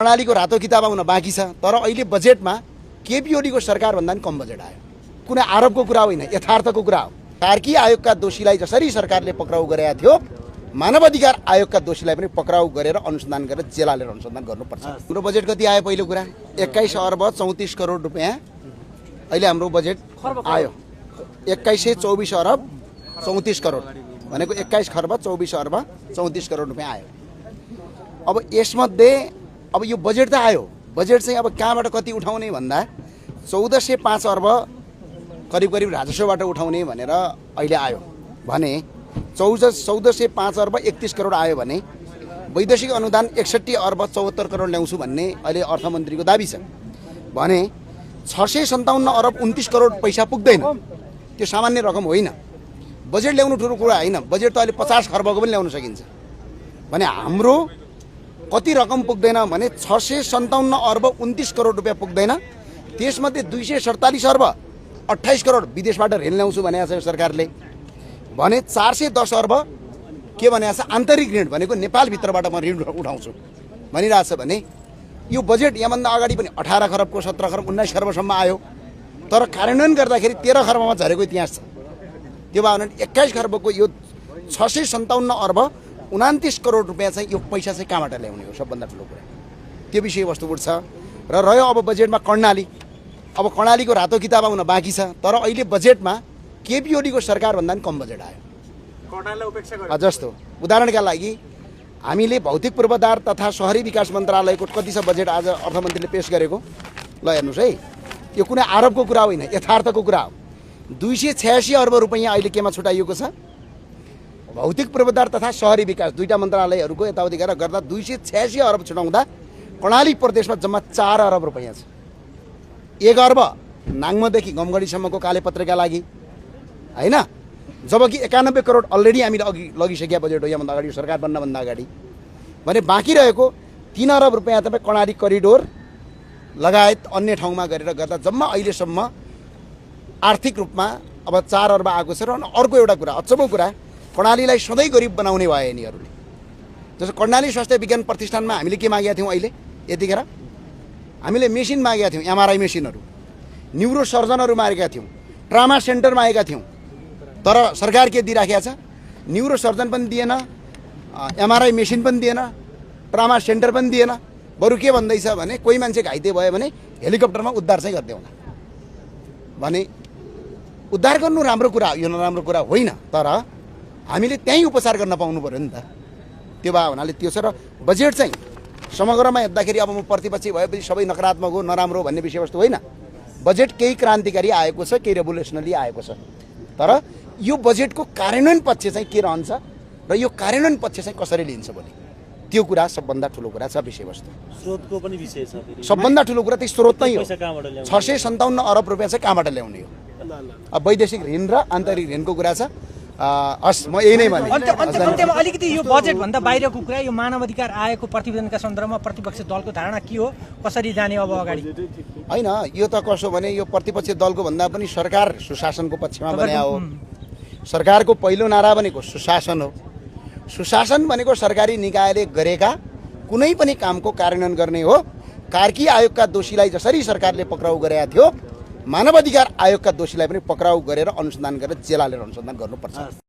प्रणालीको रातो किताब आउन बाँकी छ। तर अहिले बजेटमा केपी ओलीको सरकार भन्दा पनि कम बजेट आयो। कुनै आरोपको कुरा होइन, यथार्थको कुरा हो। कार्की आयोगका दोषीलाई जसरी सरकारले पक्राउ गरेका थियो, मानव अधिकार आयोगका दोषीलाई पनि पक्राउ गरेर अनुसन्धान गरेर जेल हालेर अनुसन्धान गर्नुपर्छ। हाम्रो बजेट कति आयो? पहिलो कुरा 21 अर्ब 34 करोड रुपियाँ अहिले हाम्रो बजेट आयो। 2124 अर्ब 34 करोड भनेको 21 खर्ब 24 अर्ब 34 करोड रुपियाँ आयो। अब यसमध्ये अब यो बजेट त आयो, बजेट चाहिँ अब कहाँबाट कति उठाउने भन्दा 1405 अर्ब करिब राजस्वबाट उठाउने भनेर अहिले आयो भने 1405 अर्ब 31 करोड आयो भने वैदेशिक अनुदान 61 अर्ब 74 करोड ल्याउँछु भन्ने अहिले अर्थमन्त्रीको दाबी छ भने 657 अर्ब 29 करोड पैसा पुग्दैन। त्यो सामान्य रकम होइन। बजेट ल्याउनु ठुलो कुरा होइन। बजेट त अहिले 50 खर्बको पनि ल्याउन सकिन्छ भने हाम्रो कति रकम पुग्दैन भने 657 अर्ब 29 करोड रुपियाँ पुग्दैन। त्यसमध्ये 247 अर्ब 28 करोड विदेशबाट ऋण ल्याउँछु भनेको छ सरकारले भने 410 अर्ब के भनेको छ आन्तरिक ऋण भनेको नेपालभित्रबाट म ऋण उठाउँछु भनिरहेछ भने यो बजेट यहाँभन्दा अगाडि पनि 18 खरबको 17 खरब 19 खरबसम्म आयो। तर कार्यान्वयन गर्दाखेरि 13 खर्बमा झरेको इतिहास छ। त्यो भएर 21 खर्बको यो 657 अर्ब 29 करोड रुपियाँ चाहिँ यो पैसा चाहिँ कहाँबाट ल्याउने हो सबभन्दा ठुलो कुरा। त्यो विषयवस्तु छ र रह्यो अब बजेटमा कर्णाली। अब कर्णालीको रातो किताब आउन बाँकी छ। तर अहिले बजेटमा केपी ओलीको सरकार भन्दा पनि कम बजेट आयो। जस्तो उदाहरणका लागि हामीले भौतिक पूर्वाधार तथा शहरी विकास मन्त्रालयको कति छ बजेट आज अर्थमन्त्रीले पेश गरेको ल हेर्नुहोस् है। यो कुनै आरोपको कुरा होइन, यथार्थको कुरा हो। 286 अर्ब रुपियाँ अहिले केमा छुटाइएको छ? भौतिक पूर्वाधार तथा शहरी विकास दुईटा मन्त्रालयहरूको यताउति गरेर गर्दा 286 अर्ब छुटाउँदा कर्णाली प्रदेशमा जम्मा 4 अर्ब रुपियाँ छ। 1 अर्ब नाङ्मोदेखि गमगढीसम्मको कालेपत्रका लागि होइन, जबकि 91 करोड अलरेडी हामीले अघि लगिसकेका बजेट हो यहाँभन्दा अगाडि सरकार बन्नभन्दा अगाडि भने बाँकी रहेको 3 अर्ब रुपियाँ तपाईँ कर्णाली करिडोर लगायत अन्य ठाउँमा गरेर गर्दा जम्मा अहिलेसम्म आर्थिक रूपमा अब 4 अर्ब आएको छ। र अर्को एउटा कुरा अचम्मको कुरा, कर्णालीलाई सधैँ गरिब बनाउने भयो यिनीहरूले। जस्तो कर्णाली स्वास्थ्य विज्ञान प्रतिष्ठानमा हामीले के मागेका थियौँ? अहिले यतिखेर हामीले मेसिन मागेका थियौँ, एमआरआई मेसिनहरू, न्युरो सर्जनहरू मागेका थियौँ, ट्रामा सेन्टर मागेका थियौँ। तर सरकार के दिइराखेको छ? न्युरो सर्जन पनि दिएन, एमआरआई मेसिन पनि दिएन, ट्रामा सेन्टर पनि दिएन। बरु के भन्दैछ भने कोही मान्छे घाइते भयो भने हेलिकप्टरमा उद्धार चाहिँ गर्दै होला भने उद्धार गर्नु राम्रो कुरा हो, यो नराम्रो कुरा होइन। तर हामीले त्यहीँ उपचार गर्न पाउनु पऱ्यो नि त। त्यो भए हुनाले त्यो छ। र बजेट चाहिँ समग्रमा हेर्दाखेरि अब म प्रतिपक्षी भएपछि सबै नकारात्मक हो नराम्रो भन्ने विषयवस्तु होइन। बजेट केही क्रान्तिकारी आएको छ, केही रेभोल्युसनरी आएको छ। तर यो बजेटको कार्यान्वयन पक्ष चाहिँ के रहन्छ र यो कार्यान्वयन पक्ष चाहिँ कसरी लिन्छ भने त्यो कुरा सबभन्दा ठुलो कुरा छ। विषयवस्तु स्रोतको पनि विषय छ। सबभन्दा ठुलो कुरा चाहिँ स्रोत नै हो। 657 अर्ब रुपियाँ चाहिँ कहाँबाट ल्याउने हो? अब वैदेशिक ऋण र आन्तरिक ऋणको कुरा छ। हस् म यही नै भने अन्त्यमा अलिकति यो बजेट भन्दा बाहिरको कुरा यो मानव अधिकार आयोगको प्रतिवेदनका सन्दर्भमा प्रतिपक्षी दलको धारणा के हो? कसरी जाने अब अगाडि? होइन, यो त कसो भने यो प्रतिपक्षी दलको भन्दा पनि सरकार सुशासनको पक्षमा बने हो। सरकारको पहिलो नारा भनेको सुशासन हो। सुशासन भनेको सरकारी निकायले गरेका कुनै पनि कामको कार्यान्वयन गर्ने हो। कार्की आयोगका दोषीलाई जसरी सरकारले पक्राउ गरेका थियो, मानव अधिकार आयोगका दोषीलाई पनि पक्राउ गरेर अनुसन्धान गरेर जेल हालेर अनुसन्धान गर्नुपर्छ।